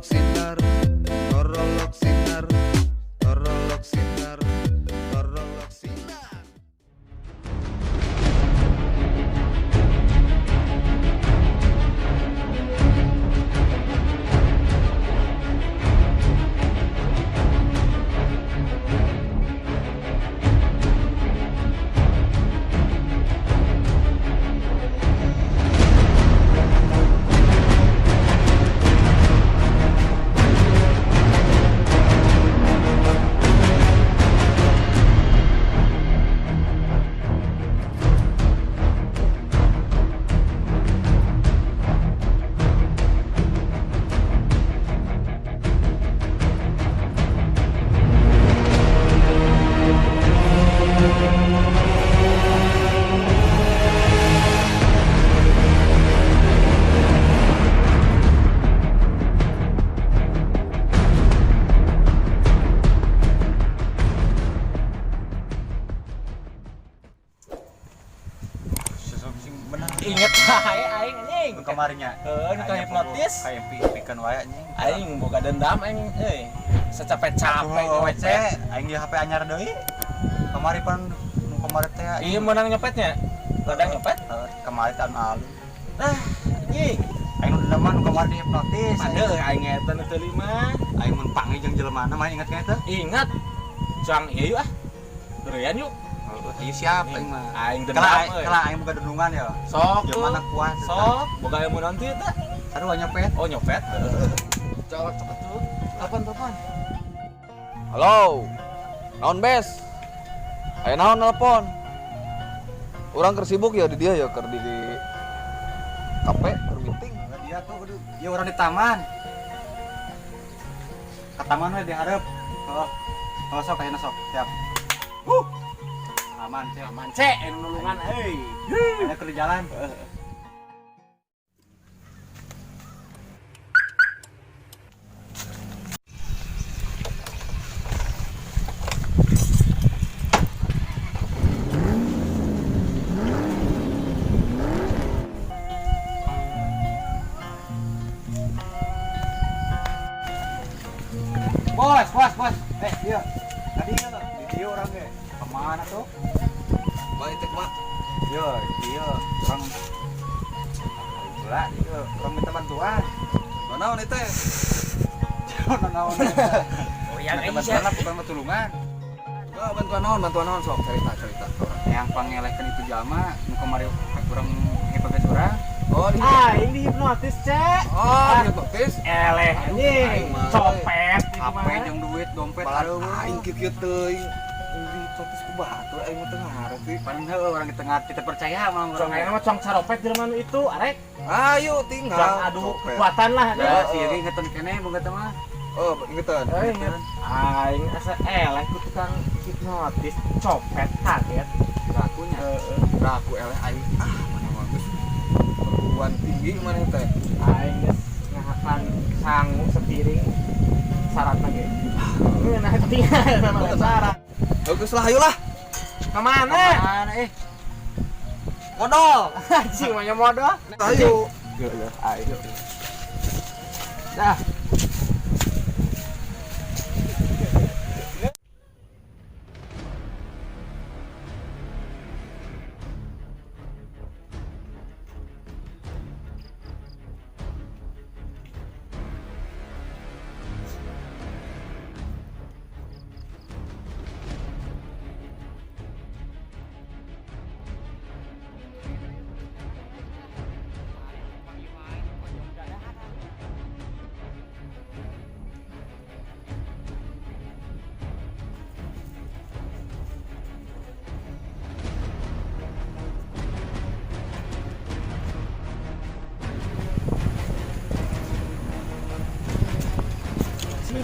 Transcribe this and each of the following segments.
Torolok sinar, torolok sinar, torolok sinar, torolok sinar. Inget saya aing anjing. Nu kamarinya. Heeh, nu hipnotis. Kayak impi-impikan wae anjing. Aing boga dendam aing euy. Secapek-capek Aduh, nyopet. WC, aing di HP anyar deui. Kamari pan nu kamari teh. Iya menang nyopetnya. Ladang nyopet. Heeh, kamari tahun lalu. Nah, anjing. Aing nu dendaman nu kamari dihipnotis. Padahal aing eta nu teu lima. Aing mun panggil jeung jelema mana inget kana teh? Ingat. Cang ieu yuk ah. Durian yuk. Heeh, ieu siap aing mah. Aing dendam Kela euy. kela aing boga dendungan ya. Sok. Jelema kuat. Sok, boga ilmu nanti eta. Sarua nyopet. Oh, nyopet. Colok cepet tuh. Telepon, telepon. Halo. Naon bes? Aya naon nelpon? Urang keur sibuk ya di dia ya keur di kafe keur meeting. Dia tuh kudu ya urang di taman. Ke taman we dihareup. Oh. Oh sok ayeuna sok. Siap. Aman, cek. Aman cek, anu nulungan euy. Ayeuna keur di jalan. Bos, bos, bos. Eh, dia. Tadi ya, di dia orang ge. Kemana tuh? Bae teh mak. Yo, iya, orang Gila, iya, orang minta bantuan. Naon ieu teh? Naon naon. Oh iya, Minta bantuan lah, bukan tulungan. Oh, bantuan naon sok cerita cerita. Yang pangelehkeun itu jalma, nu kamari kurang hipnotis urang. Oh, di Aing dihipnotis, Cek. Oh, di hipnotis. Eleh anjing. Aing mah. Copet itu HP mah. jeung duit, dompet, Baru aduh. aing kieu-kieu teuing. Di hipnotis ku batur aing mah teu ngarti. Paling heuh orang di tengah kita percaya mah Cong urang. aing mah cong caropet jelema nu itu, arek. Ayo tinggal. Cong adu Copet. kekuatan lah. Ya, si Iri ingetan keneh boga teh mah. Oh, ingetan. Aing asa eleh ku tukang hipnotis, copet kaget. Rakunya. Raku eleh aing. Ah, mana mah geus perguruan tinggi mana teh. Aing geus ngahakan sangu sepiring syaratna ge. Ngeunah tinggal sama syarat. Bagus lah, ayolah. Kemana? Kemana eh? Modal. Anjing mah modal. Ayo. Ayo. Dah.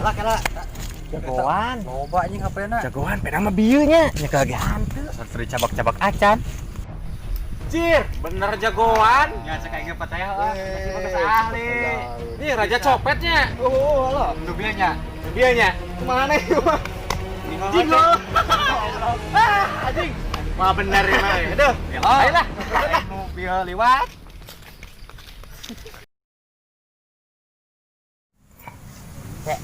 Lah kela. Jagoan. Loba anjing HP-na. Jagoan pedang mah bieu nya. Nya kagean teu. Asal dicabak-cabak acan. Jir, bener jagoan. Ya cek aing ge percaya lah. Masih bagus ahli. Nih raja copetnya. Oh, lah. Nu bieu nya. Dia nya. Kemana ieu mah? Jingo. Ah, anjing. Wah bener ini mah. Aduh. Ayolah. Nu bieu liwat. Cek.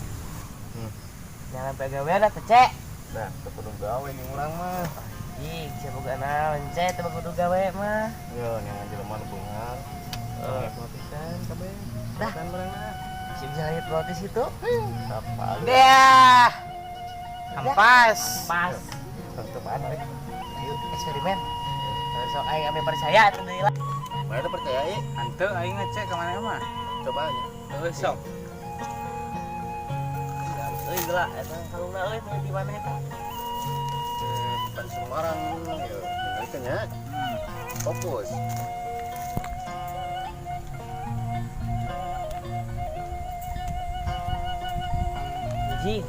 Jangan pegawe lah teh, Cek. Nah, teu kudu gawe nih urang mah. Anjing, sia boga naon, Cek, teu kudu gawe mah. Yo, neangan jelema nu beunghar. Hipnotisan kabeh. Dah. Kan barangna. Si bisa hipnotis itu. Apa? Dah. Ampas. Pas. Cobaan we. Ayo eksperimen. Sok aing ame percaya atuh deui lah. Mana teu percaya ieu? Henteu aing ngecek ka maneh mah. Coba aja. Heuh sok. Euy geula eta kalungna euy meuli di mana eta? Pan Semarang yo, tinggalikeun nya. Fokus. Anjing.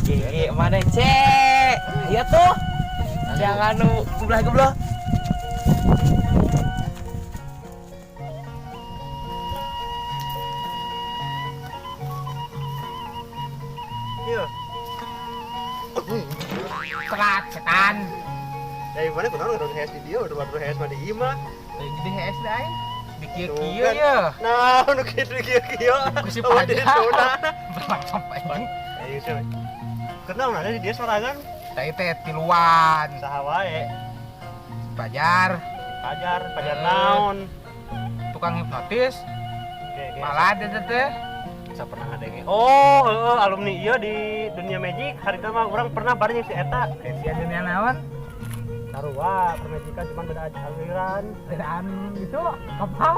GG mana Cek? Ayo tuh. Jangan nu geblah-geblah. Iya. Telat setan. Dari mana kunaon udah HS di dia, udah baru HS mah di imah. Jadi HS da aing. Di Tuh kieu-kieu kan. ye. Nah, nu kieu kieu-kieu. Ku si Oh, di Fajar. zona. Berlangkap anjing. Ayo sih. Kenal mana di dia sorangan? Teh teh tiluan. Saha wae. Pajar, Pajar, pajar naon? tukang hipnotis, Oke, oke. malah eta teh. Saya pernah ngadenge. Oh, heeh, alumni ieu di dunia magic. Harita mah urang pernah bareng jeung si eta. Sia dunia naon? Sarua, permajikan cuman beda aliran. Bedaan itu kapal.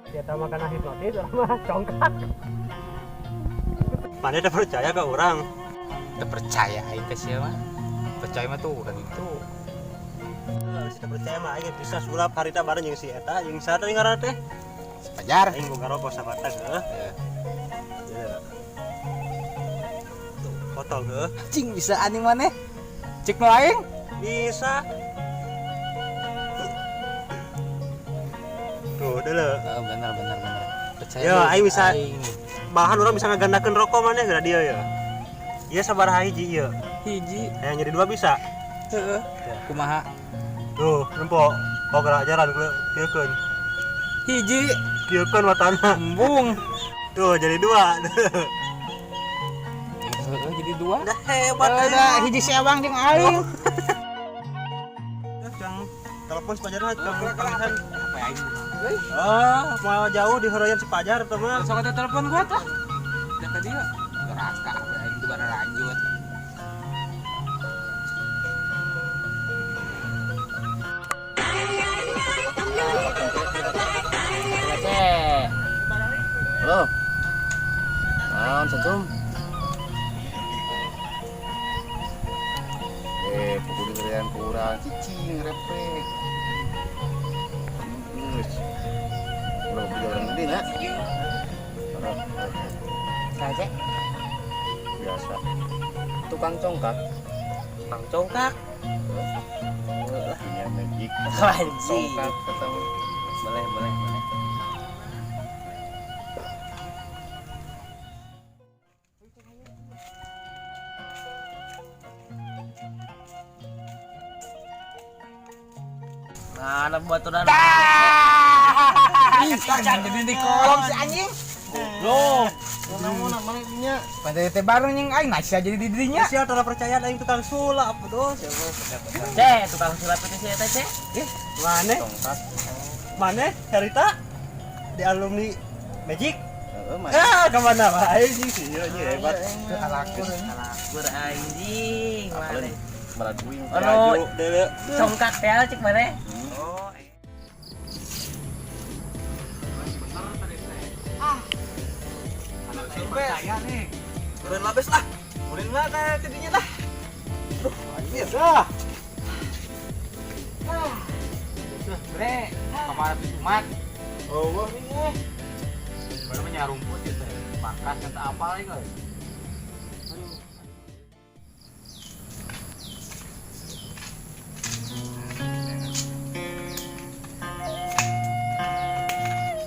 Si eta mah kana hipnotis, urang mah congkak. Mana teh percaya ke urang? Teu percaya aing teh sia mah. Percaya mah tuh udah gitu. Si teu percaya mah aing bisa sulap harita bareng jeung si eta, jeung saha teh ngaranna teh? Si Pajar. Aing boga rokok sabatang heuh. Ya. Tuh, foto heuh. Cing bisa anjing maneh. Cik nu aing. Bisa. Tuh, deuleu. Oh, bener bener bener. Percaya. Yo, aing bisa. Aing. Malahan orang bisa ngagandakeun rokok maneh geura dia ya. Ieu sabaraha hiji ieu? Hiji. Hayang jadi dua bisa. Heeh. Kumaha? Tuh, nempo. Oh, geura ajaran kieukeun. Hiji. Kieukeun matana. Embung. Tuh, jadi dua. Heeh, jadi dua. Udah hebat Udah hiji si Abang jeung aing. Jang telepon si Pajar lah, telepon panggilan. Apa aing? Ah, mau jauh di horoyan si Pajar teh mah. Sok ada telepon gua tuh. Udah tadi ya. Neraka apa aing tuh baru lanjut. Cek. Halo. Naon Sancum? Kudu diberian ku urang cicing repek. Geus. Ulah beli orang gede nya. Saha, Cek? Biasa. Tukang congkak. Tukang congkak. Dunia magic. Anjing. Congkak ketemu. Boleh, boleh, boleh. Nah, anak buat udah. Jadi di kolom si anjing. Loh, Namun mana nya? Pada teh bareng jeung aing nah sia jadi di dirinya. sia tara percaya aing tukang sulap, aduh. Cek, tukang sulap itu sih eta, Cek. Mana? Congkak. Mana? Harita di alumni Magic. Heeh, mah. Ah, kemana wae sih sih ieu hebat. Alakur. Alakur anjing, mana? Malah duing. Oh, Laju deuleu. Congkak teh cek mana? Oh. Percaya nih. Udah labes lah. Ulin lah kayak tidinya dah. Biasa. Bre, kemarin Jumat Oh, wah nih. baru menyar rumput gitu. Pangkas yang tak apa lagi kali.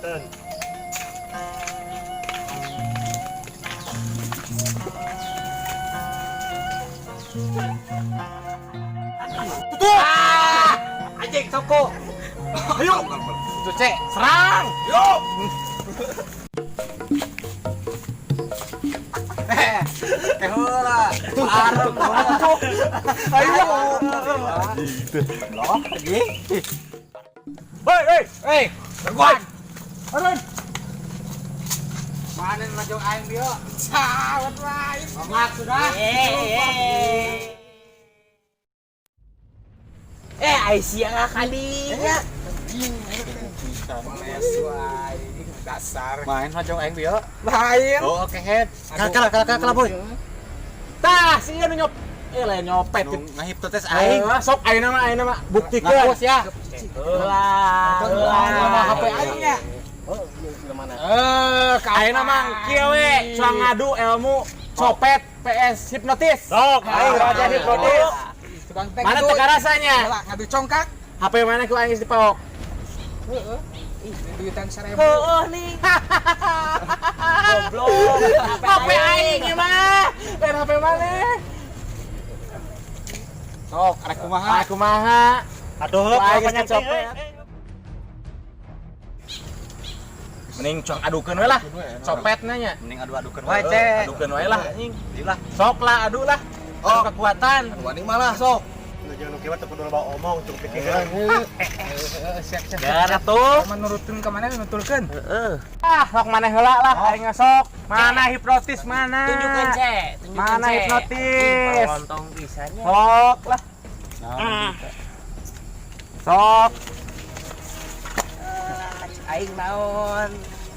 Ten. Anjing Balik toko. Ayo. Itu cek, serang. Yo. Heula. Arem. Ayo. Loh, anjing. Hei, hei, hei. Gangguan. Arun. Mana ngajong aing dia? Sawat lain. Semangat sudah. Eh, Aisyah kalinya. Dasar. Main ngajong aing dia. Lain. Oh, oke head. Kalah kalah kalah kalah boy. Tah, si ieu nu nyop. Eh, lain nyopet. Nu ngahipnotis aing. Aing sok ayeuna mah buktikeun. Ngaku ya. Lah, Lah, HP aing nya. Eh, ayeuna mah kieu we, cuang ngadu ilmu copet PS hipnotis. Sok, aing raja hipnotis. Tukang teh Mana teu karasanya? Lah, ngadu congkak. HP mana ku aing geus dipaok? Heeh. Ih, duitan 1000. Oh, nih. Goblok. HP aing ieu mah. Lain HP mana? Sok, arek kumaha? Ah, kumaha? Aduh, Wah, aing geus penyakit kecopet. Mending cuang adukeun we lah. Copetna nya. Mending adu-adukeun wae, Cek. Adukeun wae lah anjing. Dilah. Sok lah, adu lah. Oh. Adu kekuatan. Wani malah sok. Jangan kieu teu kudu loba omong cukup pikirkeun. Siap, siap. Gara tuh. Menurutkeun ka mana nutulkeun? Ah, sok maneh heula lah, aing sok. Mana hipnotis mana? Tunjukkan, Cek. Tunjukkan, Mana Cek. hipnotis? Lontong pisannya. Sok lah. Sok. Aing naon?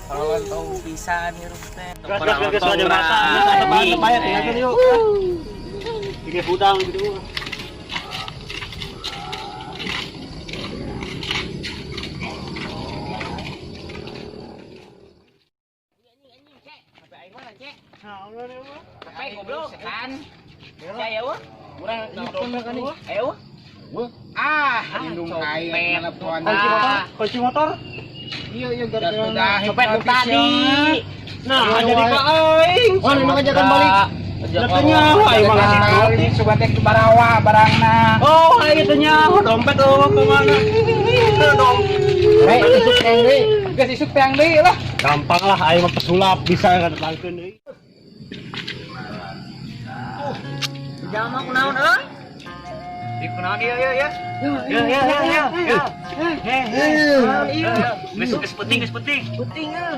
Kalau lontong pisan hirup teh. Gas gas gas gas mata. Bayar tinggalkeun yuk. Tiga hudang gitu. HP goblok setan. Ya ya wah. Urang telepon kan Ayo. Ah, lindung aing telepon. Kunci motor, kunci motor. Iya, iya gara-gara Copet nu tadi. Nah, jadi ka aing. Wah, memang aja kan balik. Teu nyaho aing mah ngasih Coba teh ke Barawa barangna. Oh, aing teu nyaho dompet oh kemana? Dong. Hei, isuk teang deui. Geus isuk teang deui lah. Gampang lah aing mah pesulap bisa ngadetangkeun deui. Jangan mah kunaon euy? Di kunaon ieu ieu ya. Ya ya ya ya. Ya. Geus geus penting, geus penting. Penting euy.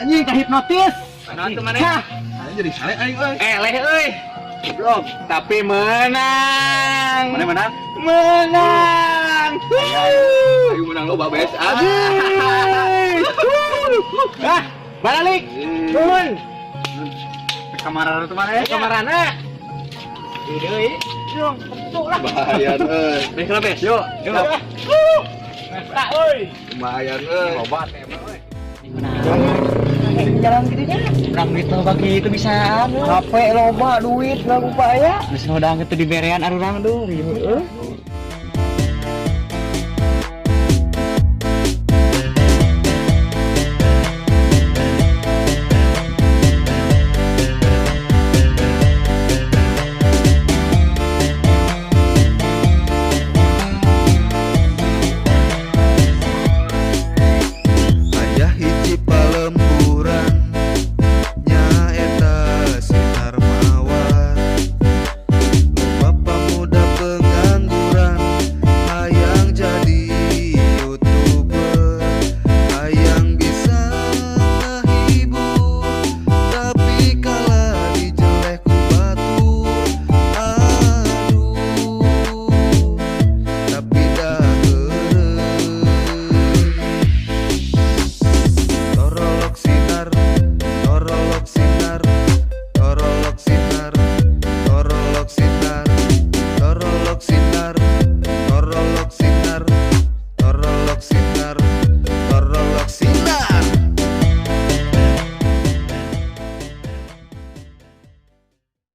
Anjing ka hipnotis. Kunaon tuh maneh? Aing jadi sare aing euy. Eleh euy. Goblok. Tapi menang. Maneh menang? Menang. Aing menang loba bes. Ah, balik. Nuhun. Kamar tuh maneh. Kamarana. Deui. Yung, tentu lah. Lumayan euy. Bes lah bes. Yuk, yuk. Tak euy. Lumayan euy. Loba teh emang euy. Jalan gitu nya. Urang duit loba kitu bisaan. HP loba duit lah upaya. Geus hodang kitu diberean arurang duh.